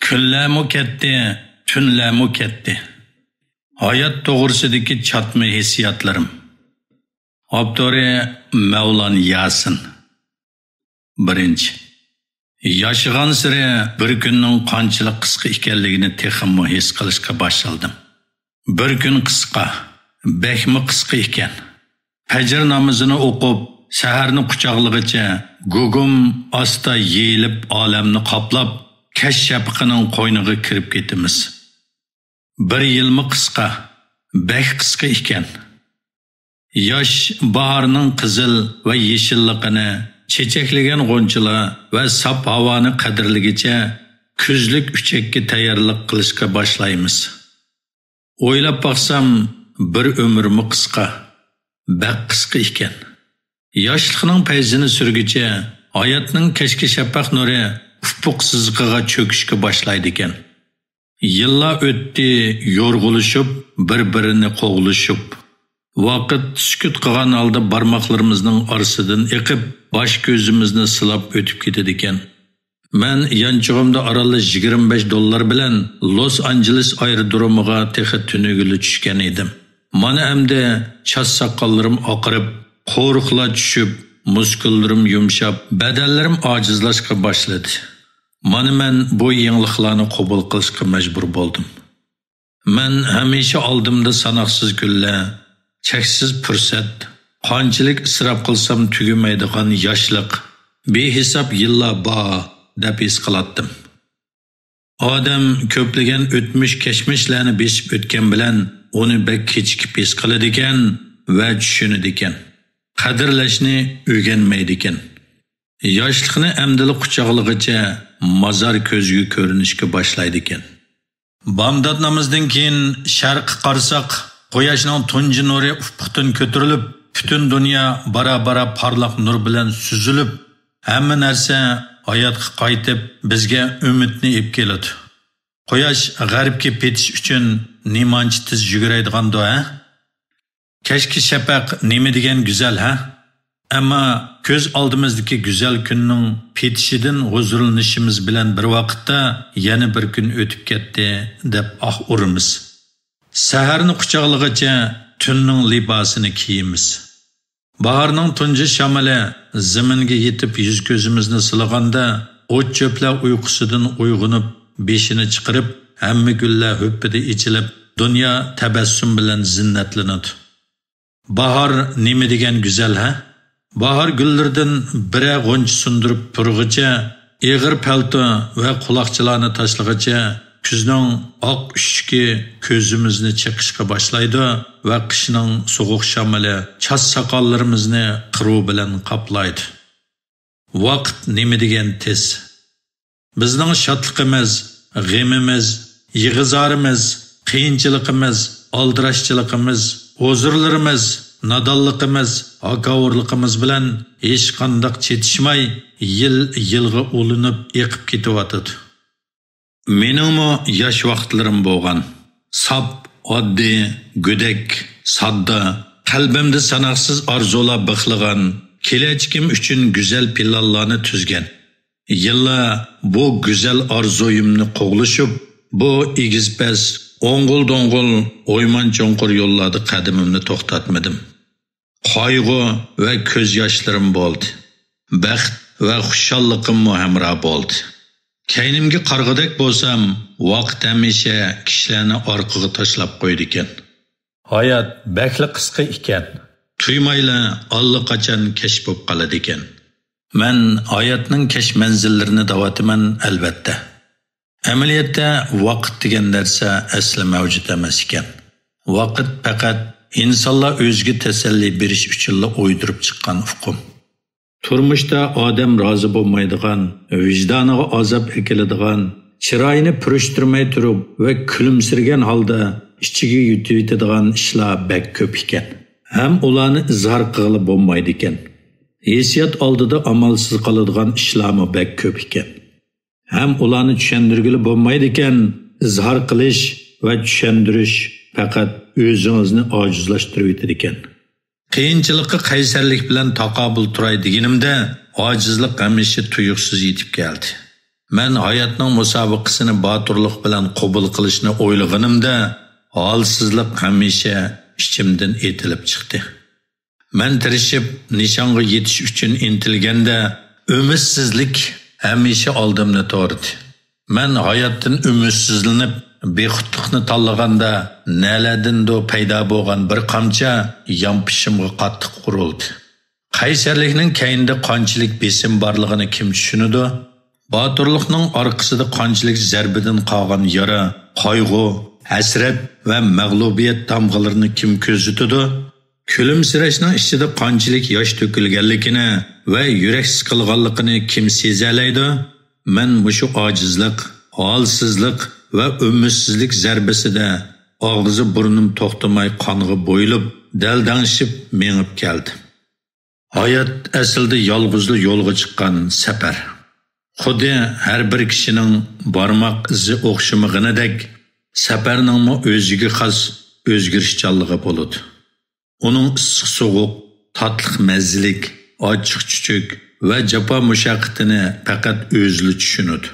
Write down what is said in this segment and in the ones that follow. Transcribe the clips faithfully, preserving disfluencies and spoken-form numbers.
كۈنلەرمۇ كەتتى، تۈنلەرمۇ كەتتى. ھايات توغرىسىدىكى چاتما ھېسسىياتلىرىم. ئاپتورى مەۋلان ياسىن. بىرىنچى. ياشىغانسېرى بىر كۈننىڭ قانچىلىك قىسقا ئىكەنلىكىنى تېخىمۇ ھېس قىلىشقا باشلىدىم. بىر كۈن قىسقا، بەكمۇ قىسقا ئىكەن. پەجىر نامىزىنى ئوقۇپ، سەھەرنى قۇچاقلىغىچە گۇگۇم ئاستا يېيىلىپ ئالەمنى قاپلاپ، كەچ شەپىقىنىڭ قوينىغا كىرىپ كېتىمىز. بىر يىلمۇ قىسقا، بەك قىسقا ئىكەن. ياش باھارنىڭ قىزىل ۋە يېشىللىقىنى، چېچەكلىگەن غۇنچىلار ۋە ساپ ھاۋانى قەدىرلىگىچە كۈزلۈك ئۈچەككە تەييارلىق قىلىشقا باشلايمىز. ئويلاپ باقسام، بىر ئۆمۈرمۇ قىسقا، بەك قىسقا ئىكەن. ياشلىقنىڭ پەيزىنى سۈرگۈچە، ھاياتنىڭ كەچكى شەپەق نۇرى ئۇپۇق سىزىقىغا چۆكۈشكە باشلايدىكەن. يىللار ئۆتتى، يورغىلىشىپ، بىر-بىرىنى قوغلىشىپ. ۋاقىت سۈكۈت قىلغان ھالدا بارماقلىرىمىزنىڭ ئارىسىدىن ئېقىپ، باش-كۆزىمىزنى سىلاپ ئۆتۈپ كېتىدىكەن. مەن يانچۇقۇمدا ئارانلا يىگىرمە بەش دوللار بىلەن لوس ئانژېلېس ئايرودرومىغا تېخى تۈنۈگۈنلا چۈشكەن ئىدىم. مانا ئەمدى چاچ ساقاللىرىم ئاقىرىپ، قورۇقلار چۈشۈپ، مۇسكۇللىرىم يۇمشاپ، بەدەنلىرىم ئاجىزلاشقا باشلىدى. مانا مەن بۇ يېڭىلىقلارنى قوبۇل قىلىشقا مەجبۇر بولدۇم. مەن ھەمىشە ئالدىمدا ساناقسىز كۈنلەر، چەكسىز پۇرسەت، قانچىلىك ئىسراپ قىلسام تۈگىمەيدىغان ياشلىق، بىھېساب يىللار بار دەپ ھېس قىلاتتىم. ئادەم كۆپلىگەن ئۆتمۈش كەچمىشلەرنى بېسىپ ئۆتكەن بىلەن ئۇنى بەك كېچىكىپ ھېس قىلىدىكەن ۋە چۈشىنىدىكەن. قەدىرلەشنى ئۆگەنمەيدىكەن. ياشلىقنى ئەمدىلا قۇچاقلىغىچە مازار كۆزگە كۆرۈنۈشكە باشلايدىكەن. بامدات نامىزىدىن كېيىن شەرققە قارىساق، قۇياشنىڭ تۇنجى نۇرى ئۇپۇقتىن كۆتۈرۈلۈپ، پۈتۈن دۇنيا بارا-بارا پارلاق نۇر بىلەن سۈزۈلۈپ، ھەممە نەرسە ھاياتقا قايتىپ، بىزگە ئۈمىدنى ئېلىپ كېلىدۇ. قۇياش غەربكە پېتىش ئۈچۈن نېمانچە تېز يۈگۈرەيدىغاندۇ، ھە؟ كەچكى شەپەق نېمە دېگەن گۈزەل، ھە؟ ئەمما كۆز ئالدىمىزدىكى گۈزەل كۈننىڭ پېتىشىدىن ھۇزۇرلىنىشىمىز بىلەن بىر ۋاقىتتا يەنە بىر كۈن ئۆتۈپ كەتتى، دەپ ئاھ ئۇرىمىز. سەھەرنى قۇچاقلىغىچە تۈننىڭ لىباسىنى كىيىمىز. باھارنىڭ تۇنجى شامىلى زېمىنگە يېتىپ يۈز-كۆزىمىزنى سىلىغاندا، ئوت-چۆپلەر ئۇيقۇسىدىن ئويغىنىپ، بېشىنى چىقىرىپ، ھەممە گۈللەر ھۈپپىدە ئېچىلىپ، دۇنيا تەبەسسۇم بىلەن زىننەتلىنىدۇ. باھار نېمە دېگەن گۈزەل، ھە؟ باھار گۈللىرىدىن بىرەر غۇنچە سۇندۇرۇپ تۇرغىچە، ئېغىر پەلتو ۋە قۇلاقچىلارنى تاشلىغىچە، كۈزنىڭ ئاق ئۈششۈكى كۆزىمىزنى چېقىشقا باشلايدۇ ۋە قىشنىڭ سوغۇق شامىلى چاچ ساقاللىرىمىزنى قىرۇ بىلەن قاپلايدۇ. ۋاقىت نېمە دېگەن تېز! بىزنىڭ شادلىقىمىز، غېمىمىز، يىغا-زارىمىز، قىيىنچىلىقىمىز، ئالدىراشچىلىقىمىز، ئۇزۇرلىرىمىز، نادانلىقىمىز، ھاكاۋۇرلۇقىمىز بىلەن ھېچقانداق چېتىشماي، يىل يىلغا ئۇلىنىپ ئېقىپ كېتىۋاتىدۇ. مېنىڭمۇ ياش ۋاقىتلىرىم بولغان. ساپ، ئاددىي، گۆدەك، ساددا، قەلبىمدە ساناقسىز ئارزۇلار بىخلىغان، كېلەچىكىم ئۈچۈن گۈزەل پىلانلارنى تۈزگەن. يىللار بۇ گۈزەل ئارزۇيۇمنى قوغلىشىپ، بۇ ئېگىز-پەس، ئوڭغۇل-دوڭغۇل، ئويمان-چوڭقۇر يوللاردا قەدىمىمنى توختاتمىدىم. قايغۇ ۋە كۆز ياشلىرىم بولدى. بەخت ۋە خۇشاللىقىممۇ ھەمراھ بولدى. كەينىمگە قارىغۇدەك بولسام، ۋاقىت ھەمىشە كىشىلەرنى ئارقىغا تاشلاپ قويىدىكەن. ھايات بەكلا قىسقا ئىكەن. تۇيمايلا ئاللىقاچان كەچ بولۇپ قالىدىكەن. مەن ھاياتنىڭ كەچ مەنزىللىرىنى دەۋاتىمەن، ئەلۋەتتە. ئەمەلىيەتتە ۋاقىت دېگەن نەرسە ئەسلى مەۋجۇت ئەمەس ئىكەن. ۋاقىت پەقەت ئىنسانلار ئۆزىگە تەسەللى بېرىش ئۈچۈنلا ئويدۇرۇپ چىققان ئۇقۇم. تۇرمۇشتا ئادەم رازى بولمايدىغان، ۋىجدانىغا ئازاب ئەكېلىدىغان، چىرايىنى پۈرۈشتۈرمەي تۇرۇپ ۋە كۈلۈمسىرىگەن ھالدا ئىچىگە يۇتۇۋېتىدىغان ئىشلار بەك كۆپ ئىكەن. ھەم ئۇلارنى ئىزھار قىلغىلى بولمايدىكەن. ھېسسىيات ئالدىدا ئامالسىز قالىدىغان ئىشلارمۇ بەك كۆپ ئىكەن. ھەم ئۇلارنى چۈشەندۈرگىلى بولمايدىكەن، ئىزھار قىلىش ۋە چۈشەندۈرۈش پەقەت ئۆزىڭىزنى ئاجىزلاشتۇرۇۋېتىدىكەن. قىيىنچىلىققا قەيسەرلىك بىلەن تاقابىل تۇراي دېگىنىمدە، ئاجىزلىق ھەمىشە تۇيۇقسىز يېتىپ كەلدى. مەن ھاياتنىڭ مۇسابىقىسىنى باتۇرلۇق بىلەن قوبۇل قىلىشنى ئويلىغىنىمدا، ھالسىزلىق ھەمىشە ئىچىمدىن ئېتىلىپ چىقتى. مەن تىرىشىپ، نىشانغا يېتىش ئۈچۈن ئىنتىلگەندە، ئۈمىدسىزلىك ھەمىشە ئالدىمنى تورىدى. مەن ھاياتتىن ئۈمىدسىزلىنىپ، بىخۇدلۇقنى تاللىغاندا، نەلەردىندۇ پەيدا بولغان بىر قامچا يانپىشىمغا قاتتىق ئۇرۇلدى. قەيسەرلىكنىڭ كەينىدە قانچىلىك بېسىم بارلىقىنى كىم چۈشىنىدۇ؟ باتۇرلۇقنىڭ ئارقىسىدا قانچىلىك زەربىدىن قالغان يارا، قايغۇ، ھەسرەت ۋە مەغلۇبىيەت تامغىلىرىنى كىم كۆزىتىدۇ؟ كۈلۈمسىرەشنىڭ ئىچىدە قانچىلىك ياش تۆكۈلگەنلىكىنى ۋە يۈرەك سىقىلغانلىقىنى كىم سېزەلەيدۇ؟ مەن مۇشۇ ئاجىزلىق، ھالسىزلىق ۋە ئۈمىدسىزلىك زەربىسىدە ئاغزى بۇرنۇم توختىماي قانغا بويىلىپ، دەلدەڭشىپ مېڭىپ كەلدىم. ھايات ئەسلىدە يالغۇزلا يولغا چىققان سەپەر. خۇددى ھەر بىر كىشىنىڭ بارماق ئىزى ئوخشىمىغىنىدەك، سەپەرنىڭمۇ ئۆزىگە خاس ئۆزگىرىشچانلىقى بولىدۇ. ئۇنىڭ ئىسسىق-سوغۇق، تاتلىق-مەززىلىك، ئاچچىق-چۈچۈك ۋە جاپا-مۇشەققىتىنى پەقەت ئۆزىلا چۈشىنىدۇ.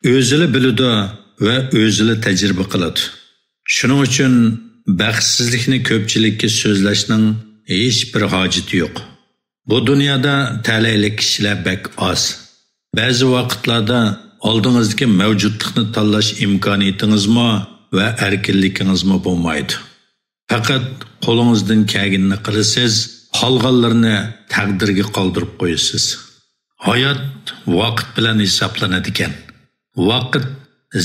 ئۆزىلا بىلىدۇ ۋە ئۆزىلا تەجرىبە قىلىدۇ. شۇنىڭ ئۈچۈن بەختسىزلىكنى كۆپچىلىككە سۆزلەشنىڭ ھېچبىر ھاجىتى يوق. بۇ دۇنيادا تەلەيلىك كىشىلەر بەك ئاز. بەزى ۋاقىتلاردا ئالدىڭىزدىكى مەۋجۇتلۇقنى تاللاش ئىمكانىيىتىڭىزمۇ ۋە ئەركىنلىكىڭىزمۇ بولمايدۇ. پەقەت قولىڭىزدىن كەلگىنىنى قىلىسىز، قالغانلىرىنى تەقدىرگە قالدۇرۇپ قويىسىز. ھايات ۋاقىت بىلەن ھېسابلىنىدىكەن. ۋاقىت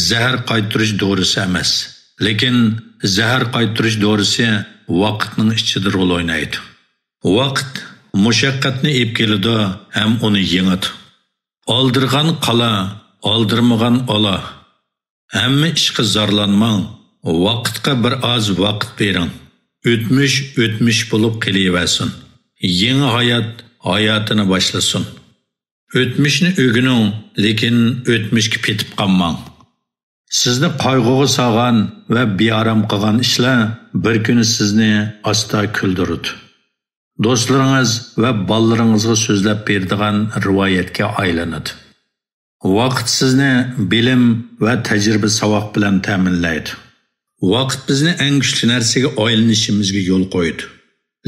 زەھەر قايتۇرۇش دورىسى ئەمەس، لېكىن زەھەر قايتۇرۇش دورىسى ۋاقىتنىڭ ئىچىدە رول ئوينايدۇ. ۋاقىت مۇشەققەتنى ئېلىپ كېلىدۇ ھەم ئۇنى يېڭىدۇ. ئالدىرىغان قالا، ئالدىرىمىغان ئالا. ھەممە ئىشقا زارلانماڭ، ۋاقىتقا بىر ئاز ۋاقىت بېرىڭ. ئۆتمۈش ئۆتمۈش بولۇپ قېلىۋەرسۇن. يېڭى ھايات ھاياتىنى باشلىسۇن. ئۆتمۈشنى ئۆگىنىڭ، لېكىن ئۆتمۈشكە پېتىپ قالماڭ. سىزنى قايغۇغا سالغان ۋە بىئارام قىلغان ئىشلار بىر كۈنى سىزنى ئاستا كۈلدۈرىدۇ. دوستلىرىڭىز ۋە بالىلىرىڭىزغا سۆزلەپ بېرىدىغان رىۋايەتكە ئايلىنىدۇ. ۋاقىت سىزنى بىلىم ۋە تەجرىبە ساۋاق بىلەن تەمىنلەيدۇ. ۋاقىت بىزنى ئەڭ كۈچلۈك نەرسىگە ئايلىنىشىمىزگە يول قويىدۇ.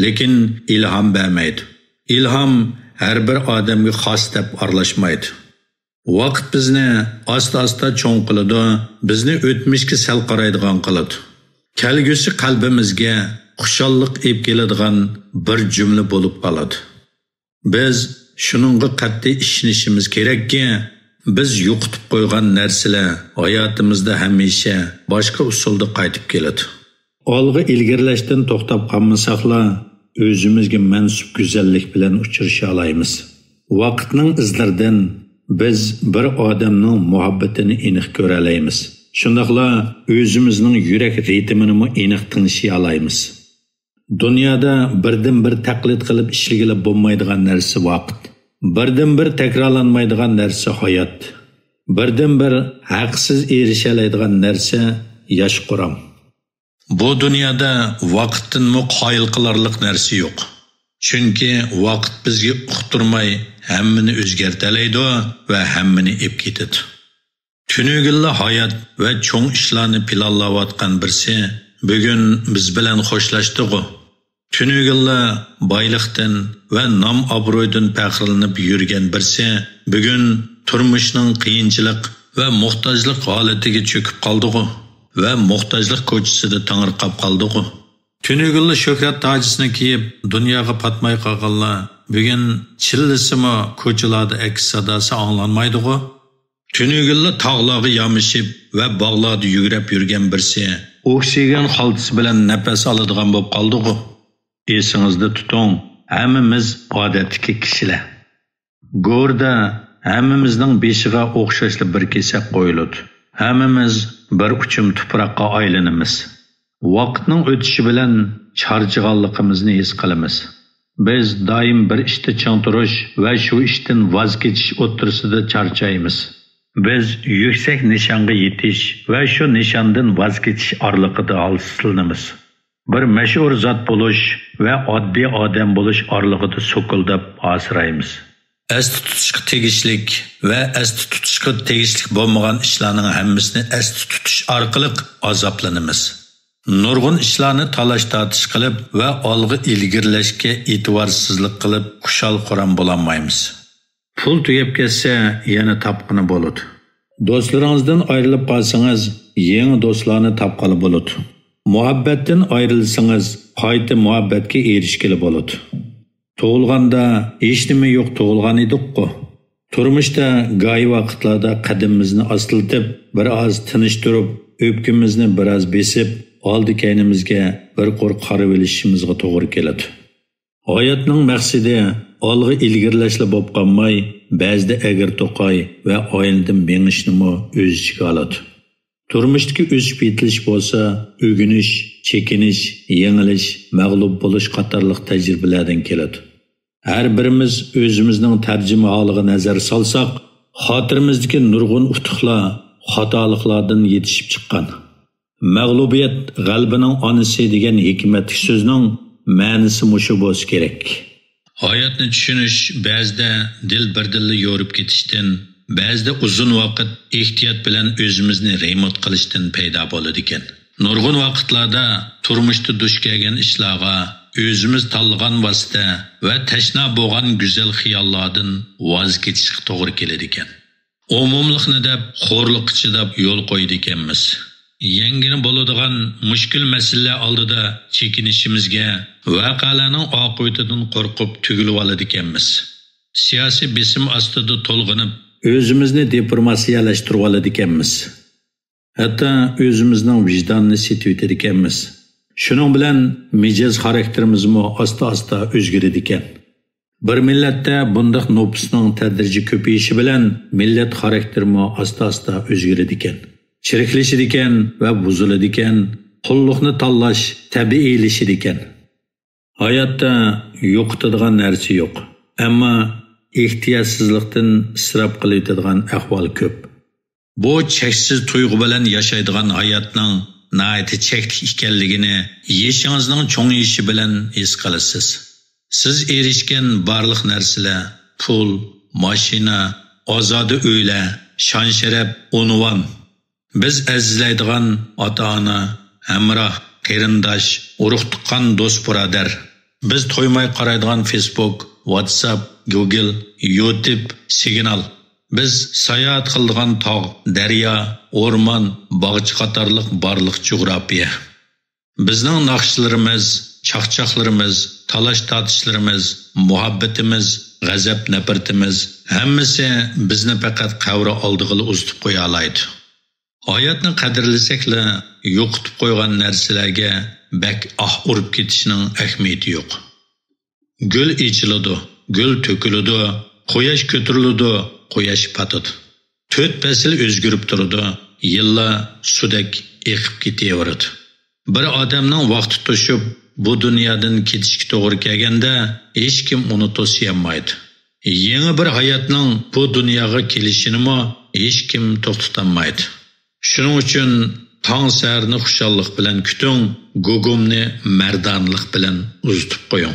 لېكىن ئىلھام بەرمەيدۇ. ئىلھام ھەر بىر ئادەمگە خاس دەپ ئارىلاشمايدۇ. ۋاقىت بىزنى ئاستا-ئاستا چوڭ قىلىدۇ، بىزنى ئۆتمۈشكە سەل قارايدىغان قىلىدۇ. كەلگۈسى قەلبىمىزگە خۇشاللىق ئېلىپ كېلىدىغان بىر جۈملە بولۇپ قالىدۇ. بىز شۇنىڭغا قەتئىي ئىشىنىشىمىز كېرەككى، بىز يوقىتىپ قويغان نەرسىلەر ھاياتىمىزدا ھەمىشە باشقا ئۇسۇلدا قايتىپ كېلىدۇ. ئالغا ئىلگىرىلەشتىن توختاپ قالمىساقلا، ئۆزىمىزگە مەنسۇپ گۈزەللىك بىلەن ئۇچرىشالايمىز. ۋاقىتنىڭ ئىزلىرىدىن بىز بىر ئادەمنىڭ مۇھەببىتىنى ئېنىق كۆرەلەيمىز. شۇنداقلا ئۆزىمىزنىڭ يۈرەك رىتىمىنىمۇ ئېنىق تىڭشىيالايمىز. دۇنيادا بىردىنبىر تەقلىد قىلىپ ئىشلىگىلى بولمايدىغان نەرسە ۋاقىت. بىردىنبىر تەكرارلانمايدىغان نەرسە ھايات. بىردىنبىر ھەقسىز ئېرىشەلەيدىغان نەرسە ياش قۇرام. بۇ دۇنيادا ۋاقىتتىنمۇ قايىل قىلارلىق نەرسە يوق. چۈنكى ۋاقىت بىزگە ئۇقتۇرماي ھەممىنى ئۆزگەرتەلەيدۇ ۋە ھەممىنى ئېلىپ كېتىدۇ. تۈنۈگۈنلا ھايات ۋە چوڭ ئىشلارنى پىلانلاۋاتقان بىرسى بۈگۈن بىز بىلەن خوشلاشتىغۇ. تۈنۈگۈنلا بايلىقتىن ۋە نام-ئابرويدىن پەخىرلىنىپ يۈرگەن بىرسى بۈگۈن تۇرمۇشنىڭ قىيىنچىلىق ۋە موھتاجلىق ھالىتىگە چۆكۈپ قالدىغۇ ۋە موھتاجلىق كوچىسىدا تېڭىرقاپ قالدىغۇ. تۈنۈگۈنلا شۆھرەت تاجىسىنى كىيىپ، دۇنياغا پاتماي قالغانلار بۈگۈن چىللىسىمۇ كوچىلاردا ئەكس ساداسى ئاڭلانمايدىغۇ. تۈنۈگۈنلا تاغلارغا يامىشىپ ۋە باغلاردا يۈگرەپ يۈرگەن بىرسى ئوكسىگېن خالتىسى بىلەن نەپەس ئالىدىغان بولۇپ قالدىغۇ. ئېسىڭىزدە تۇتۇڭ، ھەممىمىز ئادەتتىكى كىشىلەر. گوردا ھەممىمىزنىڭ بېشىغا ئوخشاشلا بىر كېسەك قويۇلىدۇ. ھەممىمىز بىر ئۇچۇم تۇپراققا ئايلىنىمىز. ۋاقىتنىڭ ئۆتۈشى بىلەن چارچىغانلىقىمىزنى ھېس قىلىمىز. بىز دائىم بىر ئىشتا چىڭ تۇرۇش ۋە شۇ ئىشتىن ۋاز كېچىش ئوتتۇرىسىدا چارچايمىز. بىز يۈكسەك نىشانغا يېتىش ۋە شۇ نىشاندىن ۋاز كېچىش ئارىلىقىدا ھالسىزلىنىمىز. بىر مەشھۇر زات بولۇش ۋە ئاددىي ئادەم بولۇش ئارىلىقىدا سوكۇلداپ ھاسىرايمىز. ئەستە تۇتۇشقا تېگىشلىك ۋە ئەستە تۇتۇشقا تېگىشلىك بولمىغان ئىشلارنىڭ ھەممىسىنى ئەستە تۇتۇش ئارقىلىق ئازابلىنىمىز. نۇرغۇن ئىشلارنى تالاش-تارتىش قىلىپ ۋە ئالغا ئىلگىرىلەشكە ئېتىبارسىزلىق قىلىپ خۇشال-خۇرام بولالمايمىز. پۇل تۈگەپ كەتسە، يەنە تاپقىنى بولىدۇ. دوستلىرىڭىزدىن ئايرىلىپ قالسىڭىز، يېڭى دوستلارنى تاپقىلى بولىدۇ. مۇھەببەتتىن ئايرىلسىڭىز، قايتا مۇھەببەتكە ئېرىشكىلى بولىدۇ. تۇغۇلغاندا ھېچنېمە يوق تۇغۇلغان ئىدۇققۇ. تۇرمۇشتا گاھى ۋاقىتلاردا قەدىمىمىزنى ئاستىلىتىپ، بىر ئاز تىنچ تۇرۇپ، ئۆپكىمىزنى بىر ئاز بېسىپ، ئالدى-كەينىمىزگە بىر قۇر قارىۋېلىشىمىزغا توغرا كېلىدۇ. ھاياتنىڭ مەقسىتى ئالغا ئىلگىرىلەشلا بولۇپ قالماي، بەزىدە ئەگرى-توقاي ۋە ئايلىنىپ مېڭىشنىمۇ ئۆز ئىچىگە ئالىدۇ. تۇرمۇشتىكى ئۆسۈپ يېتىلىش بولسا ئۆگىنىش، چېكىنىش، يېڭىلىش، مەغلۇپ بولۇش قاتارلىق تەجرىبىلەردىن كېلىدۇ. ھەر بىرىمىز ئۆزىمىزنىڭ تەرجىمىھالىغا نەزەر سالساق، خاتىرىمىزدىكى نۇرغۇن ئۇتۇقلار خاتالىقلاردىن يېتىشىپ چىققان. مەغلۇبىيەت غەلىبىنىڭ ئانىسى دېگەن ھېكمەتلىك سۆزنىڭ مەنىسى مۇشۇ بولسا كېرەك. ھاياتنى چۈشىنىش بەزىدە دىل بىردىنلا يورۇپ كېتىشتىن، بەزىدە ئۇزۇن ۋاقىت ئېھتىيات بىلەن ئۆزىمىزنى رېمونت قىلىشتىن پەيدا بولىدىكەن. نۇرغۇن ۋاقىتلاردا تۇرمۇشتا دۇچ كەلگەن ئىشلارغا، ئۆزىمىز تاللىغان ۋاسىتە ۋە تەشنا بولغان گۈزەل خىياللاردىن ۋاز كېچىشكە توغرا كېلىدىكەن. ئومۇملۇقنى دەپ، خورلۇققا چىداپ يول قويىدىكەنمىز. يەڭگىلى بولىدىغان مۈشكۈل مەسىلىلەر ئالدىدا چېكىنىشىمىزگە، ۋەقەلەرنىڭ ئاقىۋىتىدىن قورقۇپ تۈگۈلۈۋالىدىكەنمىز. سىياسىي بېسىم ئاستىدا تولغىنىپ، ئۆزىمىزنى دېپرېسسىيەلەشتۈرۈۋالىدىكەنمىز. ھەتتا ئۆزىمىزنىڭ ۋىجدانىنى سېتىۋېتىدىكەنمىز. شۇنىڭ بىلەن مىجەز خاراكتېرىمىزمۇ ئاستا-ئاستا ئۆزگىرىدىكەن. بىر مىللەتتە بۇنداق نوپۇسنىڭ تەدرىجىي كۆپىيىشى بىلەن مىللەت خاراكتېرىمۇ ئاستا-ئاستا ئۆزگىرىدىكەن. چىرىكلىشىدىكەن ۋە بۇزۇلىدىكەن، قۇللۇقنى تاللاش تەبىئىيلىشىدىكەن. ھاياتتا يوقىتىدىغان نەرسە يوق، ئەمما ئېھتىياتسىزلىقتىن ئىسراپ قىلىۋېتىدىغان ئەھۋال كۆپ. بۇ چەكسىز تۇيغۇ بىلەن ياشايدىغان ھاياتنىڭ ناھايىتى چەكلىك ئىكەنلىكىنى يېشىڭىزنىڭ چوڭىيىشى بىلەن ھېس قىلىسىز. سىز ئېرىشكەن بارلىق نەرسىلەر، پۇل، ماشىنا، ئازادە ئۆيلەر، شان-شەرەپ، ئۇنۋان. بىز ئەزىزلەيدىغان ئاتا-ئانا، ھەمراھ، قېرىنداش، ئۇرۇق-تۇغقان، دوست-بۇرادەر. بىز تويماي قارايدىغان فېيسبۇك، ۋاتساپ، گۇگل، يۇتۇب، سىگنال. بىز ساياھەت قىلىدىغان تاغ، دەريا، ئورمان، باغچە قاتارلىق بارلىق جۇغراپىيە. بىزنىڭ ناخشىلىرىمىز، چاقچاقلىرىمىز، تالاش-تارتىشلىرىمىز، مۇھەببىتىمىز، غەزەپ-نەپرىتىمىز، ھەممىسى بىزنى پەقەت قەبرە ئالدىغىلا ئۇزىتىپ قويالايدۇ. ھاياتنى قەدىرلىسەكلا، يوقىتىپ قويغان نەرسىلەرگە بەك ئاھ ئۇرۇپ كېتىشنىڭ ئەھمىيىتى يوق. گۈل ئېچىلىدۇ، گۈل تۆكۈلىدۇ، قۇياش كۆتۈرۈلىدۇ، قۇياش پاتىدۇ. تۆت پەسىل ئۆزگىرىپ تۇرىدۇ، يىللار سۇدەك ئېقىپ كېتىۋېرىدۇ. بىر ئادەمنىڭ ۋاقتى توشۇپ، بۇ دۇنيادىن كېتىشكە توغرا كەلگەندە، ھېچكىم ئۇنى توسىيالمايدۇ. يېڭى بىر ھاياتنىڭ بۇ دۇنياغا كېلىشىنىمۇ ھېچكىم توختىتالمايدۇ. شۇنىڭ ئۈچۈن تاڭ سەھەرنى خۇشاللىق بىلەن كۈتۈڭ، گۇگۇمنى مەردانىلىق بىلەن ئۇزىتىپ قويۇڭ.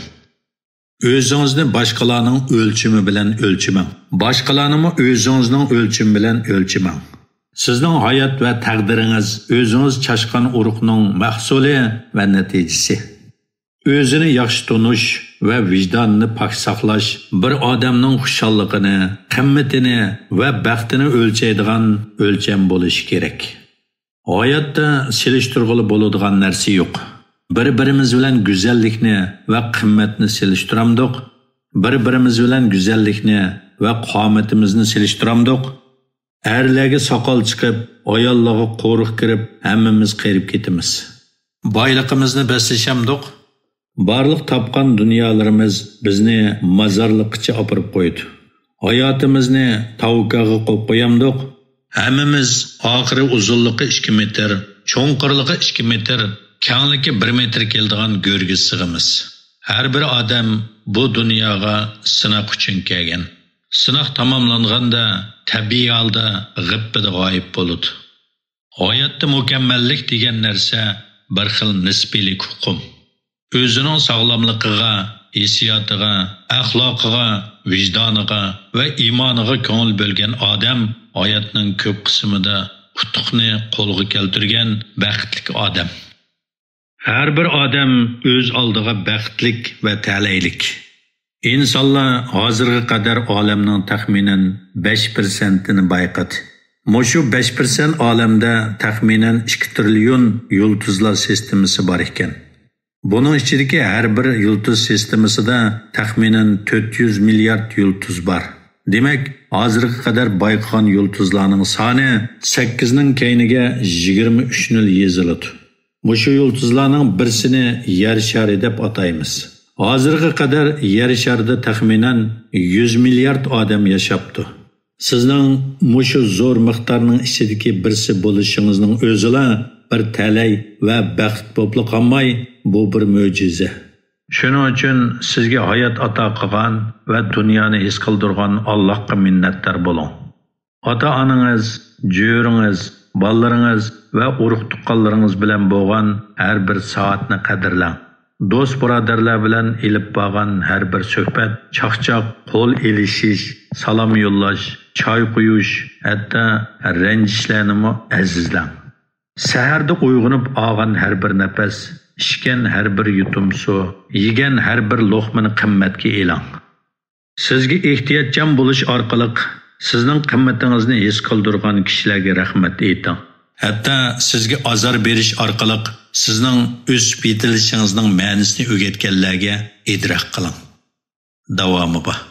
ئۆزىڭىزنى باشقىلارنىڭ ئۆلچىمى بىلەن ئۆلچىمەڭ. باشقىلارنىمۇ ئۆزىڭىزنىڭ ئۆلچىمى بىلەن ئۆلچىمەڭ. سىزنىڭ ھايات ۋە تەقدىرىڭىز ئۆزىڭىز چاچقان ئۇرۇقنىڭ مەھسۇلى ۋە نەتىجىسى. ئۆزىنى ياخشى تونۇش ۋە ۋىجدانىنى پاك ساقلاش بىر ئادەمنىڭ خۇشاللىقىنى، قىممىتىنى ۋە بەختىنى ئۆلچەيدىغان ئۆلچەم بولۇشى كېرەك. ھاياتتا سېلىشتۇرغىلى بولىدىغان نەرسە يوق. بىر-بىرىمىز بىلەن گۈزەللىكنى ۋە قىممەتنى سېلىشتۇرامدۇق؟ بىر-بىرىمىز بىلەن گۈزەللىكنى ۋە قامىتىمىزنى سېلىشتۇرامدۇق؟ ئەرلەرگە ساقال چىقىپ، ئاياللارغا قورۇق كىرىپ، ھەممىمىز قېرىپ كېتىمىز. بايلىقىمىزنى بەسلىشەمدۇق؟ بارلىق تاپقان دۇنيالىرىمىز بىزنى مازارلىققىچە ئاپىرىپ قويىدۇ. ھاياتىمىزنى تاۋكاغا قويۇپ قويامدۇق؟ ھەممىمىز ئاخىرى ئۇزۇنلۇقى ئىككى مېتىر، چوڭقۇرلۇقى ئىككى مېتىر، كەڭلىكى بىر مېتىر كېلىدىغان گۆرگە سىغىمىز. ھەر بىر ئادەم بۇ دۇنياغا سىناق ئۈچۈن كەلگەن. سىناق تاماملانغاندا تەبىئىي ھالدا غىپپىدە غايىب بولىدۇ. ھاياتتا مۇكەممەللىك دېگەن نەرسە بىر خىل نىسپىيلىك ئۇقۇم. ئۆزىنىڭ ساغلاملىقىغا، ھېسسىياتىغا، ئەخلاقىغا، ۋىجدانىغا ۋە ئىمانىغا كۆڭۈل بۆلگەن ئادەم ھاياتنىڭ كۆپ قىسمىدا ئۇتۇقنى قولغا كەلتۈرگەن بەختلىك ئادەم. ھەر بىر ئادەم ئۆز ئالدىغا بەختلىك ۋە تەلەيلىك. ئىنسانلار ھازىرغا قەدەر ئالەمنىڭ تەخمىنەن بەش پىرسەنتىنى بايقىدى. مۇشۇ بەش پىرسەنت ئالەمدە تەخمىنەن ئىككى تىرىليون يۇلتۇزلار سىستېمىسى بار ئىكەن. بۇنىڭ ئىچىدىكى ھەر بىر يۇلتۇز سىستېمىسىدا تەخمىنەن تۆت يۈز مىليارد يۇلتۇز بار. دېمەك، ھازىرغا قەدەر بايقىغان يۇلتۇزلارنىڭ سانى سەككىزنىڭ كەينىگە يىگىرمە ئۈچ نۆل يېزىلىدۇ. مۇشۇ يۇلتۇزلارنىڭ بىرسىنى يەر شارى دەپ ئاتايمىز. ھازىرغا قەدەر يەر شارىدا تەخمىنەن يۈز مىليارد ئادەم ياشاپتۇ. سىزنىڭ مۇشۇ زور مىقدارنىڭ ئىچىدىكى بىرسى بولۇشىڭىزنىڭ ئۆزىلا بىر تەلەي ۋە بەخت بولۇپلا قالماي، بۇ بىر مۆجىزە. شۇنىڭ ئۈچۈن سىزگە ھايات ئاتا قىلغان ۋە دۇنيانى ھېس قىلدۇرغان ئاللاھقا مىننەتدار بولۇڭ. ئاتا-ئانىڭىز، جۆرىڭىز، بالىلىرىڭىز ۋە ئۇرۇق-تۇغقانلىرىڭىز بىلەن بولغان ھەر بىر سائەتنى قەدىرلەڭ. دوست-بۇرادەرلەر بىلەن ئېلىپ بارغان ھەر بىر سۆھبەت، چاقچاق، قول ئېلىشىش، سالام يوللاش، چاي قۇيۇش، ھەتتا رەنجىشلەرنىمۇ ئەزىزلەڭ. سەھەردە ئويغىنىپ ئالغان ھەر بىر نەپەس، ئىچكەن ھەر بىر يۇتۇم سۇ، يېگەن ھەر بىر لوقمىنى قىممەتكە ئېلىڭ. سىزگە ئېھتىياتچان بولۇش ئارقىلىق سىزنىڭ قىممىتىڭىزنى ھېس قىلدۇرغان كىشىلەرگە رەھمەت ئېيتىڭ. ھەتتا سىزگە ئازار بېرىش ئارقىلىق سىزنىڭ ئۆسۈپ يېتىلىشىڭىزنىڭ مەنىسىنى ئۆگەتكەنلەرگە ئىدراك قىلىڭ. داۋامى بار.